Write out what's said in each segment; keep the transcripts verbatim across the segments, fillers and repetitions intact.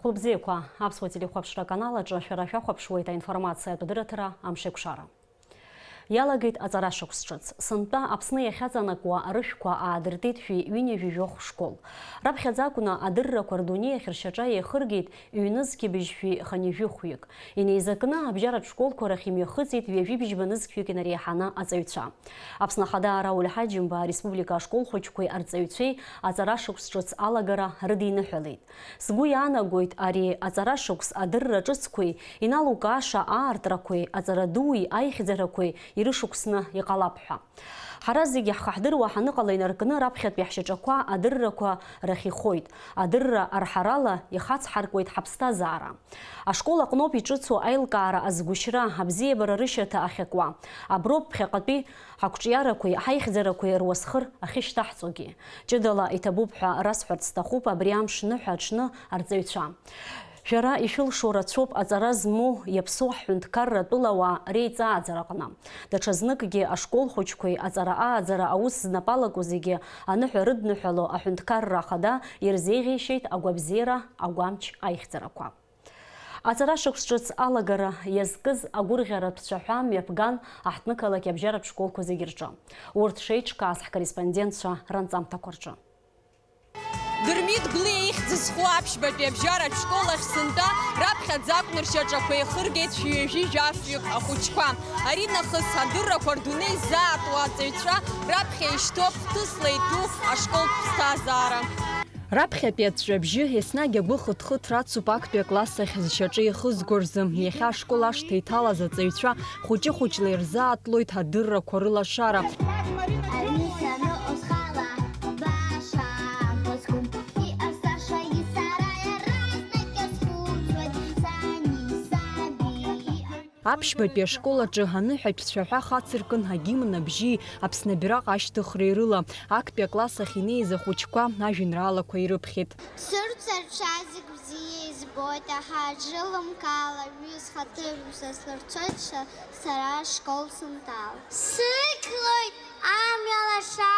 Хәылбзиақәа, Аԥсуа телехәаԥшра аканал аҿы шәара шәахәаԥшуеит аинформациатә адырраҭара Амшеикәшара. Иалагеит аҵара шықәс ҿыц. Сынтәа Аԥсны иахьаҵанакуа арышәқәа аадыртит шәи ҩынҩажәи жәохә школ. Раԥхьаӡа акәны адыррақәа рдунеи ахь ршьаҿа еихыргеит ҩнызқьи быжьшәи хынҩажәи хәҩык. Инеизакны абжьаратә школқәа рахь имҩахыҵит ҩажәи быжьба нызқьҩык инареиҳаны аҵаҩцәа. Аԥсны Ахада Рауль Ҳаџьымба ареспублика ашкол хәыҷқәеи арҵаҩцәеи аҵара шықәс ҿыц алагара рыдиныҳәалеит. Сгәы иаанагоит, ари аҵара шықәс адырра ҿыцқәеи, иналукааша аартрақәеи, аҵара дуи аихьӡарақәеи ирышықәсны иҟалап ҳәа. Ҳара зегьы ҳхаҳдыруа ҳаныҟала инаркны раԥхьатәи ҳшьаҿақәа адыррақәа рахь ихоит. Адырра арҳарала ихацҳаркуеит ҳаԥсҭазаара. Ашкол аҟноуп иҿыцу аилкаара, азгәышьра, абзиабара рышьаҭа ахьакуа. Аброуп ԥхьаҟатәи ҳақәҿиарақәеи ҳаихьӡарақәеи руасхыр ахьышьҭаҳҵогьы. Ҷыдала иҭабуп ҳәа расҳәарц сҭахуп абри амш ныҳәа аҽны арҵаҩцәа. Шәара ишәылшо рацәоуп аҵара змоу иаԥсоу ҳҳәынҭқарра атәылауаа реиҵааӡараҟны. Даҽазныкгьы ашкол хәыҷқәеи аҵара ааӡара аус знапалаку зегьы аныҳәа рыдныҳәало аҳәынҭқарра ахада ирзеиӷьеишьеит агәабзиара, агәамч аихьӡарақәа. Аҵара шықәс ҿыц алагара иазкыз агәырӷьаратә цәаҳәа мҩаԥган аҳҭнықалақь абжьаратә школқәа зегьы рҿы. Урҭ шеиҿкааз ҳкорреспондентцәа ранҵамҭақәа рҿы. Дырмит Гәлиа ихьӡ зху аԥшьбатәи абжьаратә школ ахь сынтәа раԥхьаӡа акәны ршьаҿақәа еихыргеит шәи ҩажәи жәафҩык ахәыҷқәа. Ари нахыс адыррақәа рдунеи ззаартуа аҵаҩцәа раԥхьа ишьҭоуп хҭысла иҭәу ашколтә ԥсҭазаара. Раԥхьатәи аҵәҵәабжьы еснагь агәы хыҭ-хыҭра ацуп актәи акласс ахь зшьаҿа ихызго рзы. Иахьа ашкол ашҭа иҭалаз аҵаҩцәа хәыҷы-хәыҷла ирзаатлоит адыррақәа рылашара. Аҩны саныҟоу схала баша ҳазқәым, иҟасҵаша, исара иаразнак иазхәыцуеит сани саби. Аԥшьбатәи ашкол аҿы аныҳәатә цәаҳәа хацыркын агимн абжьи Аԥсны абираҟ ашьҭыхреи рыла. Актәи акласс ахь инеиз ахәыҷқәа ажәеинраалақәа ирыԥхьеит. Сырцәа рҽазик бзиа избоит, аха аӡәы лымкаала, ҩыза хаҭырҩыза слырцәоит ша-, сара ашкол сынтәал. Сықьлоит амҩа лаша,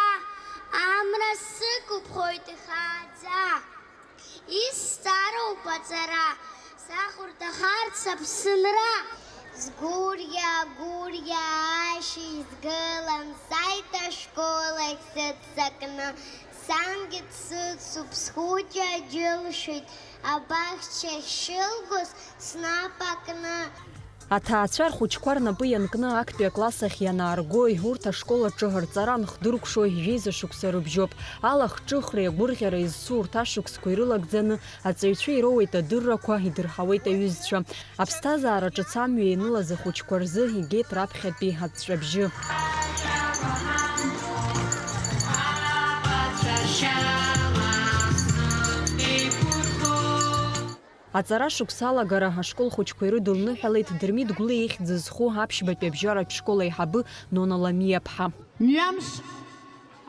амра сықәыԥхоит ихааӡа. Исцароуп аҵара, сахәарҭахарц аԥсынра. Сгәырӷьа-гәырӷьа ашьыжь сгылан, сааит ашкол ахь сыццакны. Сангьы дсыцуп, схәыҷы аџьылшьоит, абаҳчахь шылгоз снапы акны. Аҭаацәа рхәыҷқәа рнапы ианкны актәи акласс ахь ианааргои, урҭ ашкол аҿы рҵара анхдыркәшои жәеиза шықәса рыбжьоуп. Алахҿыхреи агәырӷьареи зцу урҭ ашықәсқәа ирылагӡаны аҵаҩцәа ироуеит адыррақәа, идырҳауеит аҩызцәа. Аԥсҭазаара ҿыц амҩа ианылаз ахәыҷқәа рзы игеит раԥхьатәи аҵәҵәабжьы. Аҵара шықәса алагара ашкол хәыҷқәа ирыдылныҳәалеит Дырмит Гәлиа ихьӡ зху аԥшьбатәи абжьаратә школ аиҳабы Нона Ламиаԥҳа. Мҩамш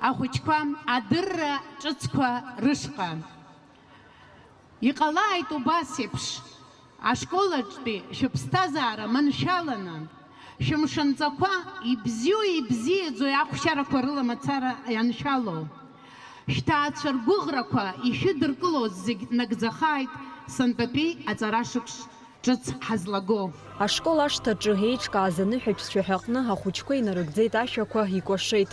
ахәыҷқәа адырра ҿыцқәа рышҟа. Иҟалааит убас еиԥш, ашкол аҿтәи шәыԥсҭазаара маншәаланы, шәымшынҵақәа ибзиоу ибзиаӡоу ахәшьарақәа рыла мацара ианшәало. Шәҭаацәа ргәыӷрақәа ишәыдыркылоз зегь нагӡахааит сынтәатәи аҵара шықәс ҿыц ҳазлаго. Ашкол ашҭаҿы еиҿкааз аныҳәатә цәаҳәа аҟны ахәыҷқәа инарыгӡеит ашәақәа, икәашеит.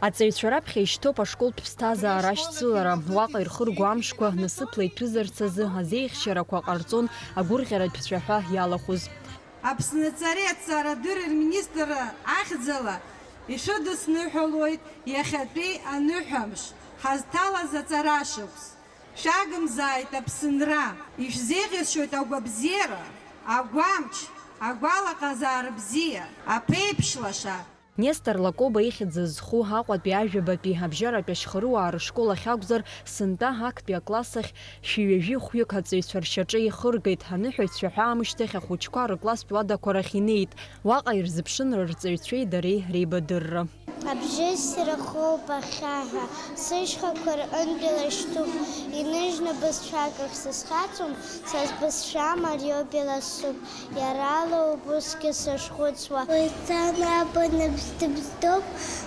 Аҵаҩцәа раԥхьа ишьҭоуп ашколтә ԥсҭазаара ашьцылара. Уаҟа ирхырго амшқәа насыԥла иҭәызарц азы азеиӷьшьарақәа ҟарҵон агәырӷьаратә цәаҳәа иалахәыз. Аԥсны аҵареи аҭҵаарадырреи рминистрра ахьӡала ишәыдысныҳәалоит иахьатәи аныҳәамш ҳазҭалаз аҵара шықәс. Шәагымзааит Аԥсынра, ишәзеиӷьасшьоит агәабзиара, агәамч, агәалаҟазаара бзиа, аԥеиԥш лаша. Нестор Лакоба ихьӡ зху Аҟәатәи ажәабатәи абжьаратәи ашьхарыуаа рышкол ахь акәзар, сынтәа актәи акласс ахь шәи ҩажәи хәҩык аҵаҩцәа ршьаҿа ихыргеит. Аныҳәаҩцәа ҳәа аамышьҭахь ахәыҷқәа рыкласстә уадақәа рахь инеит. Уаҟа ирзыԥшын рырҵаҩцәеи дареи реибадырра. Абжьы ссирахоуп ахьхьаҳәа, сышьхақәа рҟынтә илашьҭуп, иныжьны бызшәак ахь сызхьаҵуам, са сбызшәа мариоуп иласуп, иара лоуп усгьы сышхәыцуа. Уи сан абанып Дыбздоуп,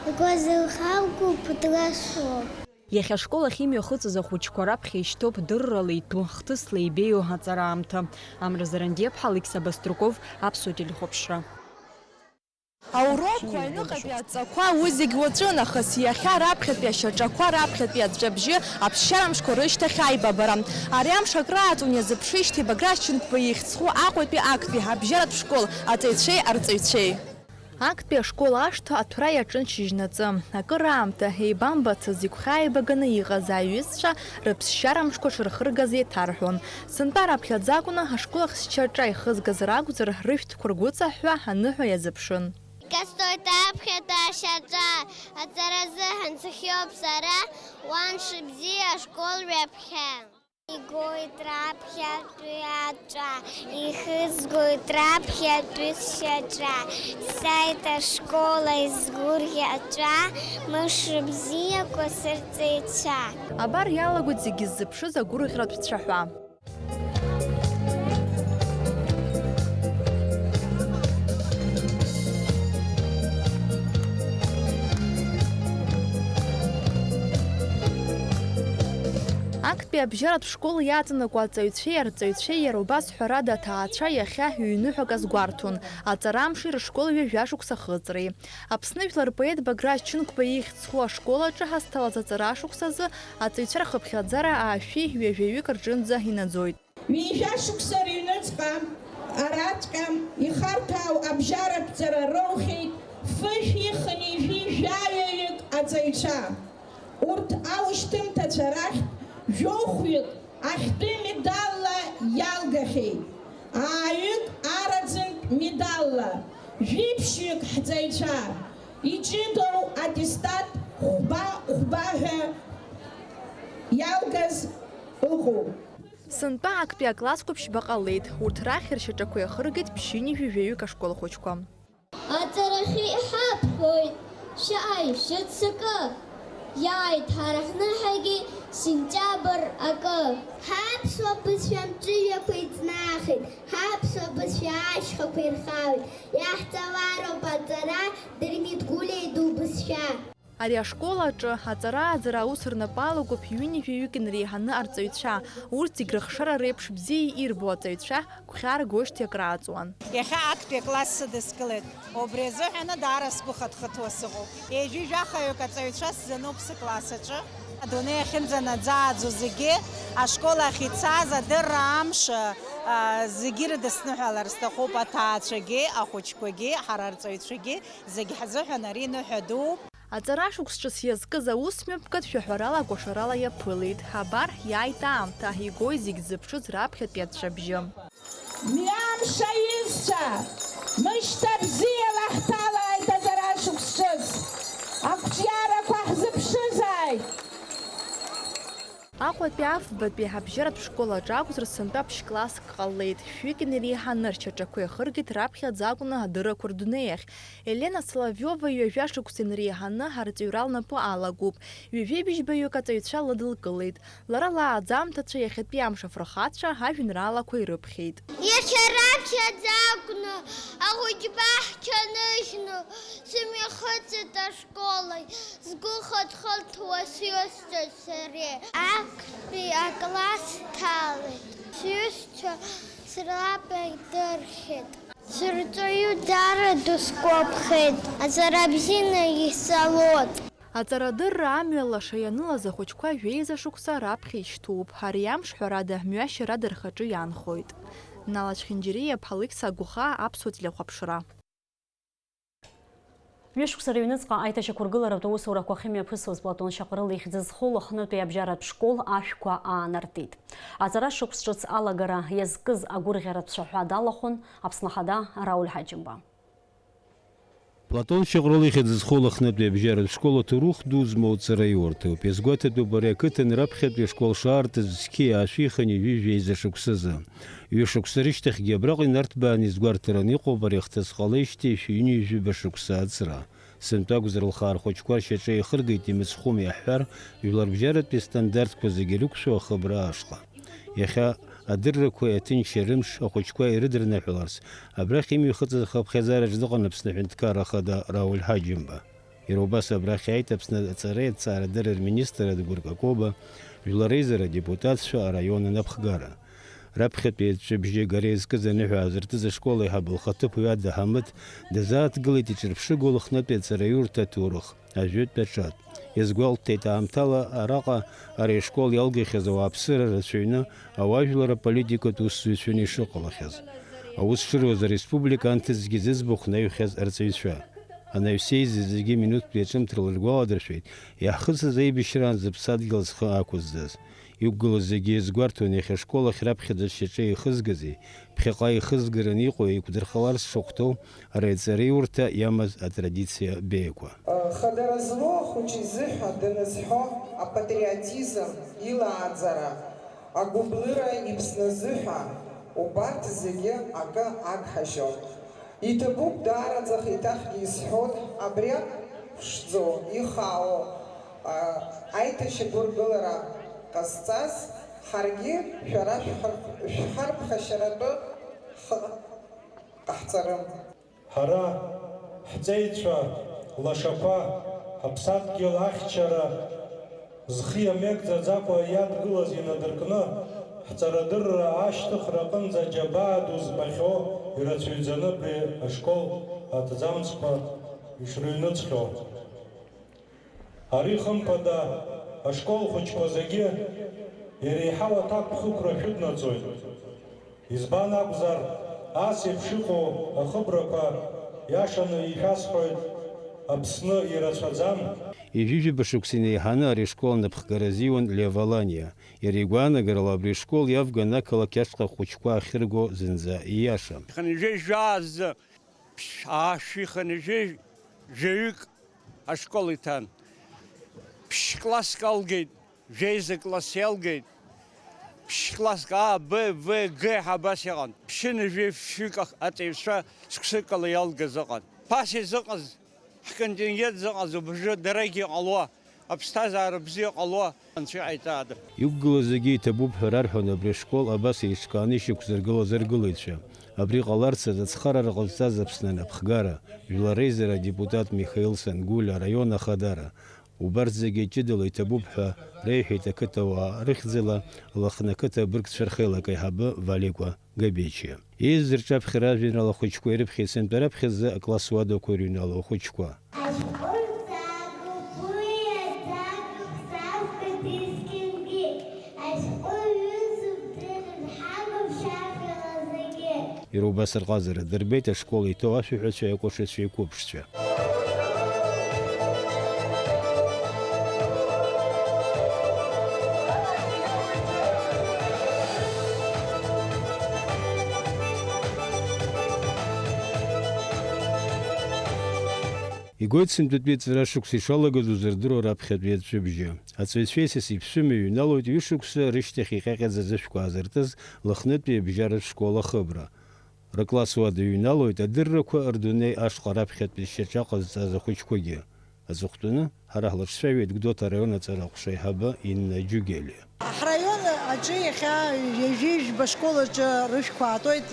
игәазырхагоуп, длашоуп. Иахьа ашкол ахь имҩахыҵыз ахәыҷқәа раԥхьа ишьҭоуп дыррала иҭәу, хҭысла еибеиоу аҵара аамҭа. Амра Зарандиаԥҳа, Алықьса Баструков, Аԥсуа телехәаԥшра. Аурокқәа, аҩныҟатәи адҵақәа, уи зегь уаҵәы, нахыс иахьа раԥхьатәи ашьаҿақәа, раԥхьатәи аҵәҵәабжьы, аԥсшьарамшқәа рышьҭахь аибабара. Ари амш акрааҵуан иазыԥшижьҭеи Баграт Чынқәба ихьӡ зху Аҟәатәи актәи абжьаратә школ аҵаҩцәеи арҵаҩцәеи. Актәи ашкол ашҭа аҭәра иаҿын шьыжьнаҵы. Акыраамҭа еибамбацыз игәхьааибаганы иҟаз аиҩызцәа рыԥсшьарамшқәа шырхыргаз еиҭарҳәон. Сынтәа раԥхьаӡа акәны ашкол ахь шьаҿа ихызгаз ракәзар, рышәҭқәа ргәыҵаҳәҳәа аныҳәа иазыԥшын. Икасҵоит аԥхьатәи ашьаҿа, аҵара азыҳәан сыхиоуп сара, уан шыбзиа ашкол ҩаԥхьа. Игоит раԥхьатәи аҵәа, ихызгоит раԥхьатәи сшьаҿа. Сааит ашкол аизгәырӷьаҵәа, мыш рыбзиақәа сырҵаҩцәа. Абар иалагоит зегьы ззыԥшыз агәырӷьаратә цәаҳәа. Актәи абжьаратә школ иаҵанакуа аҵаҩцәеи арҵаҩцәеи иара убас, ҳәарада, аҭаацәа иахьа ҩныҳәак азгәарҭон, аҵара амши рышкол ҩажәа шықәса ахыҵреи. Аԥсны жәлар рпоет Баграт Чынқәба ихьӡ зху ашкол аҿы ҳазҭалаз аҵара шықәсазы аҵаҩцәа рхыԥхьаӡара аашәи ҩажәаҩык рҿынӡа инаӡоит. Ҩажәа шықәса рыҩныҵҟа араҵәҟьа ихарҭәаау абжьаратә ҵара роухьеит фышәи хынҩажәи жәаҩаҩык аҵаҩцәа. Урҭ аушьҭымҭацәа рахьтә жәохәҩык ахьтәы медалла иалгахьеит, ааҩык араӡынтә медалла, жәиԥшьҩык ҳҵаҩцәа иҷыдоу аттестат хәба-хәба ҳәа иалгаз ыҟоуп. Сынтәа актәи аклассқәа ԥшьба ҟалеит, урҭ рахь ршьаҿақәа иахыргеит ԥшьынҩажәи жәаҩык ашкол хәыҷқәа. Аҵарахьы иҳаԥхьоит, шәааи, шәыццакы! Иааит ҳара ҳныҳәагьы сентиабр акы. Ҳаԥсуа бызшәа амҵәыжәҩақәа иҵнахит, ҳаԥсуа бызшәа ашьхақәа ирхалеит, иаҳҵалароуп аҵара Дырмит Гәлиа иду бызшәа. Ари ашкол аҿы аҵара-ааӡара аус рнапы алакуп ҩынҩажәаҩык инреиҳаны арҵаҩцәа. Урҭ зегь рыхшара реиԥш бзиа ирбо аҵаҩцәа гәхьааргошьҭеи акрааҵуан. Иахьа актәи акласс сыдыскылеит. Убри азыҳәаны даара сгәы хыҭхыҭуа сыҟоуп. Ҩажәи жәахаҩык аҵаҩцәа сзануп сыкласс аҿы. Адунеи ахьынӡанаӡааӡо зегьы ашкол ахь ицаз адырра амш, а, зегьы ирыдысныҳәалар сҭахуп, аҭаацәагьы, ахәыҷқәагьы, ҳара арҵаҩцәагьы, зегь ҳзыҳәан ари ныҳәа дууп. Аҵара шықәс ҿыц иазкыз аусмҩаԥгатә шәаҳәарала акәашарала иаԥылеит. Абар, иааит аамҭа, игоит зегь ззыԥшыз раԥхьатәи аҵәҵәабжьы. Мҩамш аҩызцәа, мышьҭа бзиала ҳҭалааит аҵара шықәс ҿыц. Ақәҿиарақәа ҳзыԥшызааит! Аҟәатәи афбатәи абжьаратә школ аҿы акәзар, сынтәа ԥшь-класск ҟалеит. Шәҩык инареиҳаны ршьаҿақәа иахыргеит раԥхьаӡа акәны адыррақәа рдунеи ахь. Елена Соловиова ҩажәа шықәса инареиҳаны арҵаҩра лнапы алакуп. Ҩажәи быжьбаҩык аҵаҩцәа лыдылкылеит. Лара лааӡамҭацәа иахьатәи амш афырхацәа ажәеинраалақәа ирыԥхьеит. Иахьа раԥхьаӡа акәны ахәыҷқәа ҳчаныжьны сымҩахыҵит ашкол ахь, сгәы хыҭхыҭуа сҩызцәеи сареи. Актәи акласс сҭалеит. Сҩызцәа срапа идырхьеит. Сырҵаҩы даара дысгәаԥхеит, аҵара бзианы исҵалоит. Аҵарадырра амҩа лаша ианылаз ахәыҷқәа жәеиза шықәса раԥхьа ишьҭоуп. Ари амш, ҳәарада, мҩашьарада рхаҿы иаанхоит. Нала Чхинџьириа, Алықьса Агәхаа, Аԥсуа телехәаԥшра. Ҩышықәса рыҩныҵҟа аиҭашьақәыргыларатә аусурақәа ахьымҩаԥысуаз Платон Шьаҟрыл ихьӡ зху Лыхнытәи абжьаратә школ ашәқәа аанартит. Аҵара шықәс ҿыц алагара иазкыз агәырӷьаратә цәаҳәа далахәын Аԥсны Ахада Рауль Ҳаџьымба. Платон Шьаҟрыл ихьӡ зху Лыхнытәи абжьаратә школ аҭоурых ду змоу ҵараиурҭоуп. Иазгәаҭатәуп ари ақыҭан раԥхьатәи ашкол шаартыз зқьи аашәи хынҩажәи жәеиза шықәсазы. Ҩышықәса рышьҭахьгьы абраҟа инарҭбааны изгәарҭараны иҟоуп ари ахҭыс ҟалеижьҭеи шәи ҩынҩажәи жәаба шықәса аҵра. Сынтәа акәзар, лхаа рхәыҷқәа ршьаҿа иахыргеит имыцхәым иаҳҳәар, жәларбжьаратәи астандартқәа зегьы ирықәшәо ахыбра ашҟа. Иахьа Адыррақәеи аҭынчеи рымш ахәыҷқәа ирыдырныҳәаларц, абрахь имҩахыҵыз ахыԥхьаӡараҿ дыҟан Аԥсны Аҳәынҭқарра Ахада Рауль Ҳаџьымба. Иара убас абрахь иааит Аԥсны аҵареи аҭҵаарадырреи рминистр Адгәыр Какоба, жәлар реизара адепутатцәа, араион анапхгара. Раԥхьатәи аҵәҵәабжьы агара иазкыз аныҳәа аазыртыз ашкол аиҳабы лхаҭыԥуаҩ Ада Ҳамыҭ дазааҭгылеит иҿырԥшыгоу Лыхнытәи аҵараиурҭа аҭоурых, ажәытәтә аҿатә. Иазгәалҭеит, аамҭала араҟа ари ашкол иалгахьаз ауааԥсыра рацәаҩны ауаажәлар аполитикатә усзуҩцәаны ишыҟалахьаз. Аус шыруаз ареспублика анҭыҵгьы зыӡбахә наҩхьаз арҵаҩцәа. Анаҩс еизаз зегьы минуҭтәи аҿымҭрала иргәаладыршәеит, иаҳхысыз аибашьраан зыԥсадгьыл зхы ақәызҵаз. Иқәгылаз зегьы иазгәарҭон иахьа ашкол ахь раԥхьаӡа шьаҿа еихызгази, ԥхьаҟа еихызгараны иҟоу еиқәдырхаларц шахәҭоу араиҵараиурҭа иамаз атрадициа беиақәа. Хадара злоу ахәыҷы изыҳәа данызҳәо апатриотизм, илааӡара, агәыблыра, иԥсны азыҳәа, убарҭ зегьы акы агҳажьон. Иҭабуп даараӡа еиҭахгьы исҳәоит, абри ак ԥшӡоу, ихаау, а, аиҭашьақәыргылара ҟазҵаз, ҳаргьы шәара шәҳар-, шәҳарԥхашьаратәы ҳҟаҳҵарым. Ҳара, ҳҵеицәа, лашақәа, ҳаԥсадгьыл ахьчара зхы иамеигӡаӡакәа иадгылаз инадыркны, ҳҵарадырра ашьҭыхра аҟынӡа аџьабаа ду збахьоу ирацәаҩӡаны абри ашкол аҭӡамцқәа ишрыҩныҵхьоу. Ари, хымԥада, ашкол хәыҷқәа зегьы иреиҳау аҭакԥхықәра шәыднаҵоит. Избан акәзар, ас еиԥш иҟоу ахыбрақәа иашаны ишәасҳәоит, Аԥсны ирацәаӡам. Ҩажәижәаба шықәса инеиҳаны ари ашкол анапхгара азиуан Лев Аланиа. Иара игәаанагарала, абри ашкол иавган ақалақь ашҟа ахәыҷқәа ахьырго зынӡа ииашам. Хынҩажәи жәаа азы, ԥшь-, аашәи хынҩажәи жәаҩык ашкол иҭан. Ԥшь-класск алгеит, жәеиза класс иалгеит. Ԥшь-класск А, Б, В, Г ҳәа абас иҟан. Ԥшьынҩажәи фҩык ах-, аҵаҩцәа шықәсыкала иалгаз ыҟан. Ԥаса изыҟаз, ҳконтингент зыҟаз убжы дарагьы иҟало, аԥсҭазаара бзиа ҟало анцәа иҟаиҵаада. Иқәгылаз зегьы иҭабуп ҳәа рарҳәон абри ашкол абас еиҿкааны ишьақәзыргылаз аргылаҩцәа. Абри ҟаларц азы ацхыраара ҟазҵаз Аԥсны анапхгара, Жәлар реизара адепутат Михаил Сангәылиа, араион ахадара, убарҭ зегьы ҷыдала иҭабуп ҳәа реиҳәеит ақыҭауаа рыхьӡала Лыхны ақыҭа абыргцәа рхеилак аиҳабы Валикәа Габечиа. Еизаз рҿаԥхьара ажәеинраала ахәыҷқәа ирыԥхьеит сынтәа раԥхьаӡа акласс уадақәа ирыҩналоу ахәыҷқәа. Ашәҟәы рҵагоуп, уи иаҵагоуп, сазгәаҭеи зқьынгьы, ашәҟәы ҩызоуп, дырызҳагоуп шәажәала зегьы. Иара убас рҟазара дырбеит ашкол иҭоу ашәаҳәацәеи акәашацәеи қәыԥшцәа. Игоит сынтәатәи аҵара шықәса ишалагаз узырдыруа раԥхьатәи аҵәҵәабжьы. Аҵаҩцәеи саси ԥшәымеи иҩналоит ҩышықәса рышьҭахь иҟьаҟьаӡа аӡышәқәа аазыртыз Лыхнытәи абжьаратә школ ахыбра. Рыкласс уада иҩналоит адыррақәа рдунеи ашҟа раԥхьатәи шьаҿа ҟазҵаз ахәыҷқәагьы. Аҵыхәтәаны ҳара ҳлаҿцәажәеит Гәдоуҭа араион аҵара аҟәша аиҳабы Инна Џьугелиа. Ҳраион аҿы иахьа ҩажәи жәба школ аҿы рышәқәа аатоит,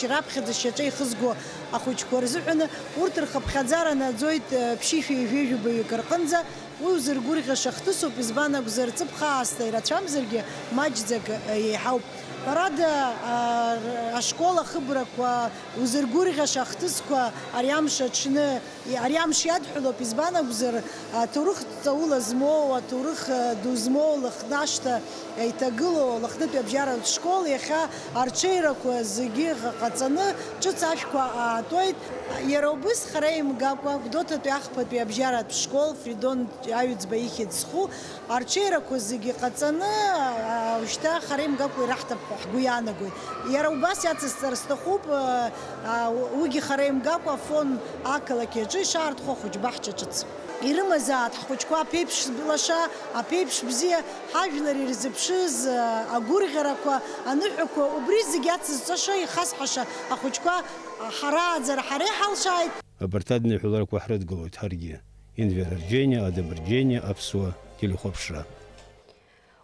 раԥхьаӡа шьаҿа ихызго ахәыҷқәа рзыҳәаны, урҭ рхыԥхьаӡара наӡоит ԥшьышәи ҩажәи жәабаҩык рҟынӡа. Уи узыргәырӷьаша хҭысуп, избан акәзар, ҵыԥх аасҭа ирацәамзаргьы, маҷӡак еиҳауп. Ҳәарада, а, ашкол ахыбрақәа, узыргәырӷьаша ахҭысқәа ари амш аҽны, ари амш иадҳәалоуп, избан акәзар, аҭоурых ҵаула змоу, аҭоурых, а, ду змоу Лыхнашҭа иҭагылоу Лыхнытәи абжьаратә школ иахьа арҽеирақәа зегьы ҟаҵаны, ҿыц ашәқәа аатуеит. Иара убыс, хара имгакәа, Гәдоуҭатәи ахԥатәи абжьаратә школ, Фридон Аҩӡба ихьӡ зху арҽеирақәа зегьы ҟаҵаны, а, ушьҭа хара имгакәа ираҳҭап ҳәа ҳгәы иаанагоит. Иара убас иацысҵар сҭахуп, а, а, уигьы хара имгакәа Афон ақалақь аҿы ишаартхо ахәыҷбаҳча ҿыц. Ирымазаат ҳхәыҷқәа аԥеиԥш лаша, аԥеиԥш бзиа, ҳажәлар ирзыԥшыз, а, агәырӷьарақәа, аныҳәақәа, убри зегь ацызҵаша, ихасҳаша ахәыҷқәа, а, ҳарааӡара ҳара иҳалшааит. Абарҭ адныҳәаларақәа ҳрыдгылоит ҳаргьы. Инвер Арџьениа, Адам Арџьениа, Аԥсуа телехәаԥшра.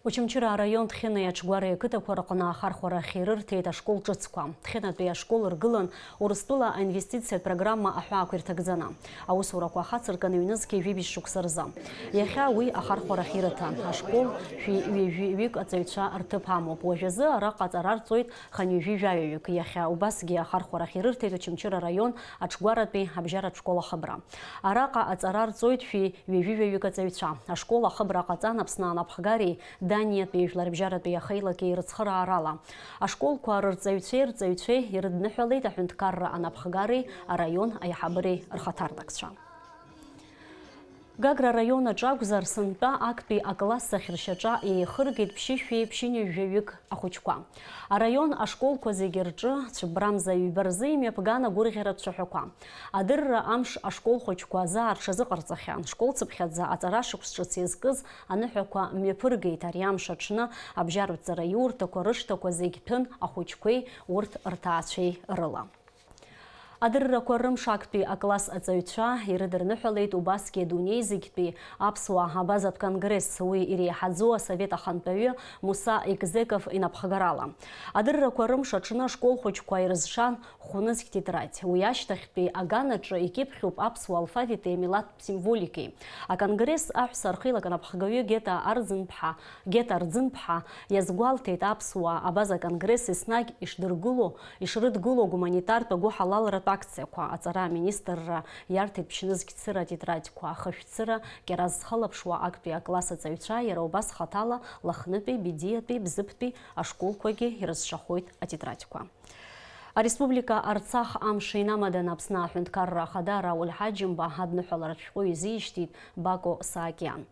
Очамчыра араион Ҭхьынеи Аҽгәареи ақыҭақәа рҟны ахархәарахь ирырҭеит ашкол ҿыцқәа. Ҭхьынатәи ашкол ргылан Урыстәыла аинвестициатә программа аҳәаақәа ирҭагӡаны. Аусурақәа ахацыркын ҩнызқьи жәибжь шықәса рзы. Иахьа уи ахархәарахь ирыҭан. Ашкол шәи ҩажәи ҩык аҵаҩцәа рҭыԥ амоуп. Уажәазы араҟа аҵара рҵоит хынҩажәи жәаҩаҩык. Иахьа убасгьы ахархәарахь ирырҭеит Очамчыра араион Аҽгәаратәи абжьаратә школ ахыбра. Араҟа аҵара рҵоит шәи ҩажәи жәаҩык аҵаҩцәа. Ашкол ахыбра ҟаҵан Аԥсны анапхгареи Даниатәи жәларбжьаратәи ахеилаки рыцхыраарала. Ашколқәа рырҵаҩцәеи рҵаҩцәеи ирыдныҳәалеит аҳәынҭқарра анапхгареи араион аиҳабыреи рхаҭарнакцәа. Гагра араион аҿы акәзар, сынтәа актәи акласс ахь ршьаҿа еихыргеит ԥшьышәи ԥшьынҩажәаҩык ахәыҷқәа. Араион ашколқәа зегьы рҿы цәыббрамза ҩба рзы имҩаԥган агәырӷьаратә цәаҳәақәа. Адырра амш ашкол хәыҷқәа азы аарҽазыҟарҵахьан. Школ цыԥхьаӡа аҵара шықәс ҿыц иазкыз аныҳәақәа мҩаԥыргеит. Ари амш аҽны абжьаратә ҵараиурҭақәа рышҭақәа зегь ҭәын ахәыҷқәеи урҭ рҭаацәеи рыла. Адыррақәа рымш актәи акласс аҵаҩцәа ирыдырныҳәалеит убасгьы адунеи зегьтәи аԥсуаа абазатә конгресс, уи иреиҳаӡоу асовет ахантәаҩы Муса Егзеков инапхгарала. Адыррақәа рымш аҽны ашкол хәыҷқәа ирызшан хәнызқь тетрадь. Уи ашьҭахьтәи аганаҿы икьыԥхьуп аԥсуа алфавити амилаҭтә символикеи. Аконгресс аҳәса рхеилак анапхгаҩы Гета Арӡынԥҳа, Гета Арӡынԥҳа иазгәалҭеит, аԥсуаа абаза конгресс еснагь ишдыргыло, ишрыдгыло гуманитартә агәыҳалалратә акциақәа. Аҵара аминистрра иарҭеит ԥшьнызқь цыра атетрадқәа, хышә цыра, кьараз зхылаԥшуа актәи акласс аҵаҩцәа, иара убас хаҭала Лыхнытәи, Бедиатәи, Бзыԥтәи ашколқәагьы ирызшахоит атетрадқәа. Ареспублика Арцах амш инамаданы Аԥсны аҳәынҭқарра ахада Рауль Ҳаџьымба адныҳәаларатә шәҟәы изишьҭит Бако Саакиан.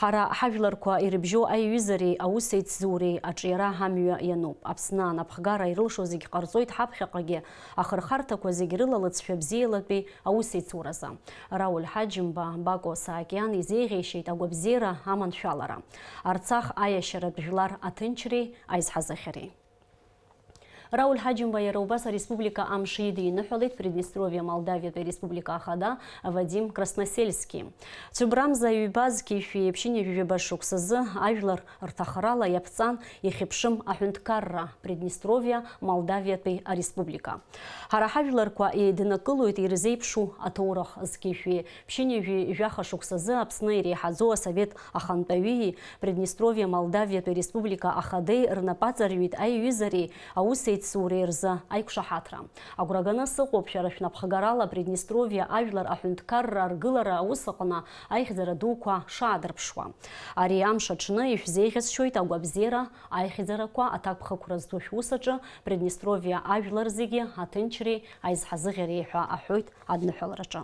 Ҳара ҳажәларқәа ирыбжьоу аиҩызареи аусеицзуреи аҿиара амҩа иануп. Аԥсны анапхгара ирылшо зегь ҟарҵоит ҳаԥхьаҟагьы ахырхарҭақәа зегь рыла лыҵшәа бзиалатәи аусеицуразы. Рауль Ҳаџьымба Бако Саакиан изеиӷьеишьеит агәабзиара аманшәалара, Арцах аиашьаратә жәлар аҭынчреи аизҳазыӷьареи. Рауль Ҳаџьымба иара убас ареспублика амш идиныҳәалеит Приднестровиа Молдавиатәи ареспублика ахада Вадим Красносельски. Цәыббрамза ҩба зқьи шәи ԥшьынҩажәи жәаба шықәсазы ажәлар рҭахарала иаԥҵан ихьыԥшым аҳәынҭқарра Приднестровиа Молдавиатәи ареспублика. Ҳара ҳажәларқәа еиднакылоит ирзеиԥшу аҭоурых. Зқьи шәи ԥшьынҩажәи жәаха шықәсазы Аԥсны иреиҳаӡоу асовет ахантәаҩии Приднестровиа Молдавиатәи Республика ахадеи рнапы аҵарҩит аиҩызареи аусеицуреи рзы аиқәшаҳаҭра. Агәра ганы сыҟоуп шәара шәнапхгарала Приднестровиа ажәлар аҳәынҭқарра аргылара аус аҟны аихьӡара дуқәа шаадырԥшуа. Ари амш аҽны ишәзеиӷьасшьоит агәабзиара, аихьӡарақәа, аҭакԥхықәра зду шәус аҿы Приднестровиа ажәлар зегьы аҭынчреи аизҳазыӷьареи ҳәа аҳәоит адныҳәалараҿы.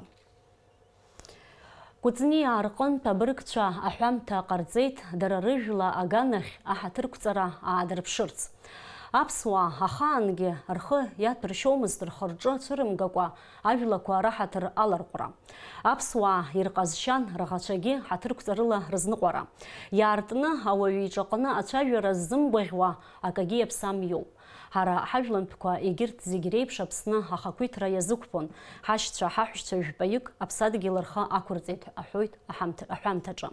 Кәыҵниаа рҟынтә абыргцәа аҳәамҭа ҟарҵеит, дара рыжәла аганахь аҳаҭырқәҵара аадырԥшырц. Аԥсуаа ахаангьы рхы иаҭәыршьомызт рхы-рҿы цәырымгакәа ажәлақәа раҳаҭыр аларҟәра. Аԥсуаа ирҟазшьан раӷацәагьы ҳаҭырқәҵарыла рызныҟәара. Иаартны ауаҩы иҿаҟны ацәажәара ззымгәаӷьуа акагьы иаԥсам иоуп. Ҳара ҳажәлантәқәа егьырҭ зегь реиԥш Аԥсны ахақәиҭра иазықәԥон. Ҳашьцәа, ҳаҳәшьцәа жәпаҩык аԥсадгьыл рхы ақәырҵеит, аҳәоит аҳамҭ-, аҳәамҭаҿы.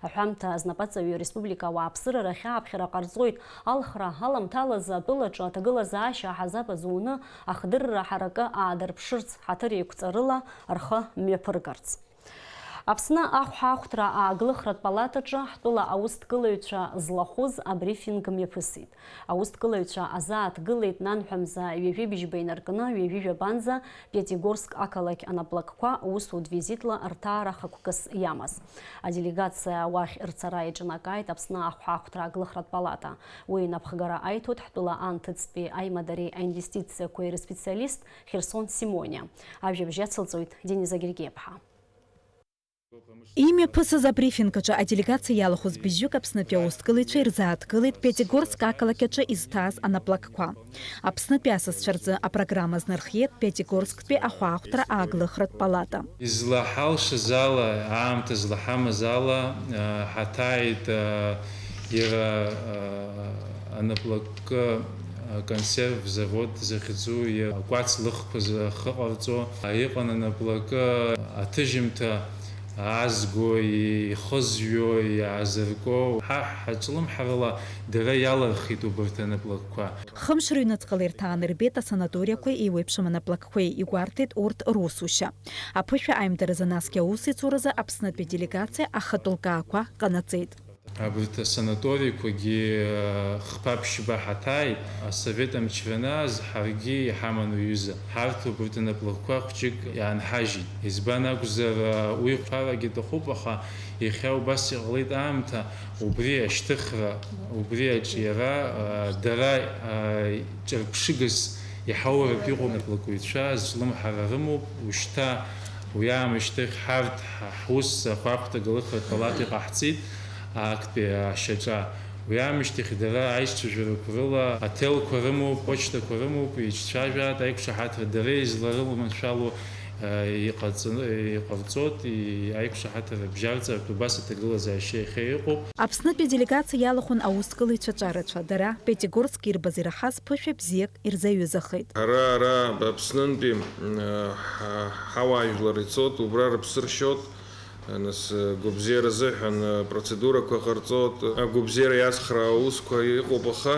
Аҳәамҭа азнапаҵаҩы республика ауааԥсыра рахь ааԥхьара ҟарҵоит, алхра аламҭалазы атәылаҿы аҭагылазаашьа аҳазап азуны ахдырра ҳаракы аадырԥшырц, ҳаҭыр еиқәҵарыла рхы мҩаԥыргарц. Аԥсны ахәҳахәҭра ааглыхратә палатаҿы ҳтәыла аусҭгылаҩцәа злахәыз абрифинг мҩаԥысит. Аусҭгылаҩцәа азааҭгылеит нанҳәамза ҩажәи бжьба инаркны ҩажәи жәабанӡа Пиатигорск ақалақь анаплакқәа усутә визитла рҭаара хықәкыс иамаз. Аделегациа уахь рцара иҿнакааит Аԥсны ахәҳахәҭра ааглыхратә палата. Уи инапхгара аиҭоит ҳтәыла анҭыҵтәи аимадареи аинвестициақәеи рспециалист Херсон Симониа. Ажәабжь ацылҵоит Дениза Гергиаԥҳа. Имҩаԥысыз абрифинг аҿы аделегациа иалахәыз быжьҩык Аԥснытәи аусҭгылаҩцәа ирзааҭгылеит Пиатигорск ақалақь аҿы изҭааз анаплакқәа. Аԥснытәи асасцәа рзы апрограмма азнархиеит Пиатигорсктәи ахәаахәҭра ааглыхратә палата. Излаҳалшаз ала, аамҭа злаҳамаз ала, а, ҳаҭааит, а, иара, а, анаплакы, а, консерв завод захьӡу, иара акәац лыхқәа зхы ҟарҵо, а, иҟан анаплакы аҭыжьымҭа, Аазго, ихызҩо, иаазырко, ҳа ҳаҿлымҳарыла дара иалырхит убарҭ анаплакқәа. Хымш рыҩныҵҟала ирҭааны ирбеит асанаториақәеи еиуеиԥшым анаплакқәеи, игәарҭеит урҭ русушьа. Аԥышәа аимдаразы, насгьы аусеицуразы Аԥснытәи аделегациа ахатә лкаақәа ҟанаҵеит. Абарҭ асанаториқәагьы, э, хԥа-ԥшьба ҳаҭааит, асовет амчра анааз ҳаргьы иҳаман уҩыза. Ҳарҭ убарҭ анаплакқәа хәҷык иаанҳажьит. Избан акәзар, э, уи хәарагьы аҭахуп, аха иахьа убас иҟалеит аамҭа, убри ашьҭыхра, убри аҿиара, э, дара, э, ҿырԥшыгас иҳауратә иҟоу анаплакыҩцәа зҿлымҳара рымоуп. Ушьҭа уи аамышьҭахь ҳарҭ ҳ-, ҳус ахәаахәҭ агалыхратә палата иҟаҳҵеит, актәи ашьаҿа. Уи аамышьҭахь дара аишьцәажәарақәа рыла аҭелқәа рымоуп, почтақәа рымоуп, еицәажәаат, аиқәшаҳаҭра дара изларыламаншәало, э, иҟаҵаны, иҟарҵоит, и-, аиқәшаҳаҭра бжьарҵаратә убас аҭагылазаашьа иахьа иҟоуп. Аԥснытәи аделегациа иалахәын аусгылаҩцәа ҿарацәа, дара Пятигорск ирбаз ираҳаз ԥышәа бзиак ирзаҩызахеит. Ҳара ара Аԥснынтәи, м, ҳа-, ҳауаажәлар ицот, убра рыԥсы ршьот, нас, гәабзиара азыҳәан, процедурақәа ҟарҵот, агәабзиара иацхраау аусқәа иҟоуп, аха,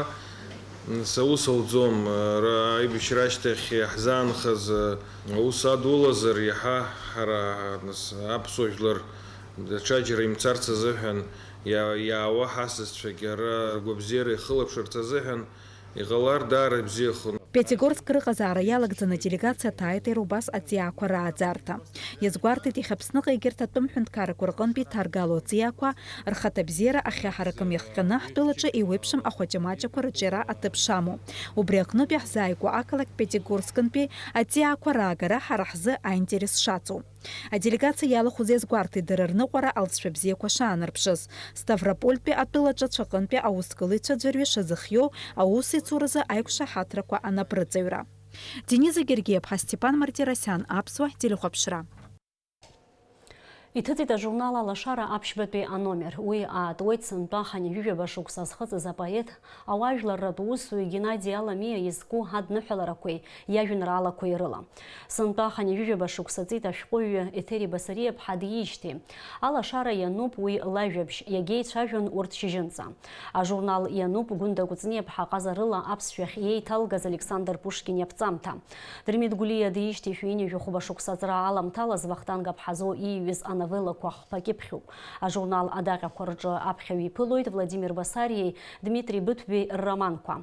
нас, аус ауӡом. Ара аибашьра ашьҭахь иаҳзаанхаз аус адулазар, иаҳа ҳара, нас, аԥсуа жәлар даҽаџьара имцарц азыҳәан, иа-, иаауа ҳасасцәагьы ара ргәабзиара ихылаԥшырц азыҳәан, иҟалар даара ибзиахон. Пятигорск рыҟазаара иалагӡаны аделегациа ҭааит иара убас аҵиаақәа рааӡарҭа. Иазгәарҭеит, иахьа Аԥсныҟа егьырҭ атәым ҳәынҭқаррақәа рҟынтә иҭаргало аҵиаақәа рхаҭабзиара ахьаҳаракым иахҟьаны ҳтәылаҿы еиуеиԥшым ахәаҷамаҷақәа рыҿиара аҭыԥ шамоу. Убри аҟнытә иаҳзааигәоу ақалақь Пятигорскынтәи аҵиаақәа раагара ҳара ҳзы аинтерес шаҵоу. Аделегациа иалахәыз иазгәарҭеит дара рныҟәара алҵшәа бзиақәа шаанарԥшыз, Ставропольтәи атәылаҿацә аҟынтәи аусгылаҩцәа ӡәырҩы шазыхиоу аусеицуразы аиқәшаҳаҭрақәа анапрыҵаҩра. Дениза Гергиаԥҳа, Степан Мартиросиан, Аԥсуа телехәаԥшра. Иҭыҵит ажурнал Алашара аԥшьбатәи аномер. Уи аатуеит сынтәа хынҩажәижәаба шықәса зхыҵыз апоет, ауаажәларратә усзуҩ Геннади Аламиа изку адныҳәаларақәеи иажәеинраалақәеи рыла. Сынтәа хынҩажәижәаба шықәса ҵит ашәҟәыҩҩы Еҭери Басариаԥҳа диижьҭеи. Алашара иануп уи лажәабжь, иагьеицәажәон урҭ шьыжьынҵа. Ажурнал иануп Гәында Кәыҵниаԥҳа ҟазарыла аԥсшәахь иеиҭалгаз Александр Пушкин иаԥҵамҭа. Дырмит Гәлиа диижьҭеи шәи ҩынҩажәи хәба шықәса аҵра аламҭалаз Вахтанг Аԥҳазоу ииҩыз ановеллақәа хԥа кьыԥхьуп. Ажурнал адаҟьақәа рҿы аԥхьаҩ иԥылоит Владимир Басариеи Дмитри Быҭәбеи рроманқәа.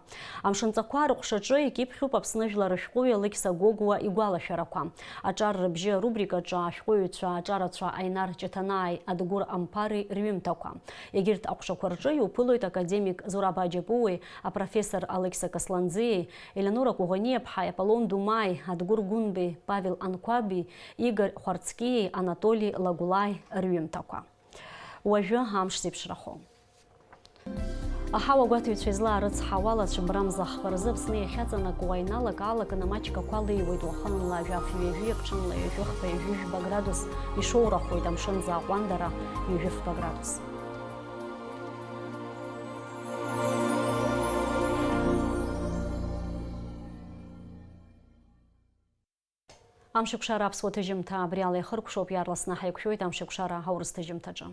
Амшынҵақәа рыҟәшаҿы икьыԥхьуп Аԥсны жәлар рышәҟәыҩҩы Алықьса Гогәуа игәалашәарақәа. Аҿар рыбжьы арубрикаҿы ашәҟәыҩҩцәа аҿарацәа Аинар Ҷыҭанааи Адгәыр Амԥари рҩымҭақәа. Егьырҭ аҟәшақәа рҿы иуԥылоит академик Зураб Аџьапуеи, апрофессор Алықьса Касланӡиеи, Елеонора Кәыӷәаниаԥҳаи, Аполлон Думаи, Адгәыр Гәынбеи, Павел Анқәаби, Игорь Хәарцкиеи, Анатоли Лагәлааи рҩымҭақәа. Уажәы амш зеиԥшрахо. Аҳауа гәаҭаҩцәа излаарыцҳауа, алацәыббра мза ахқәа рзы Аԥсны иахьаҵанакуа аиналак-аалакны маҷк ақәа леиуеит, уахынла жәаф-ҩажәи, ԥҽынла ҩажәи хԥа-ҩажәи жәба градус ишоурахоит, амшын ӡааҟәандара ҩажәи фба градус. Амшеикәшара аԥсуа ҭыжьымҭа абри ала иахыркәшоуп, иаарласны ҳаиқәшәоит Амшеикәшара аурыс ҭыжьымҭаҿы.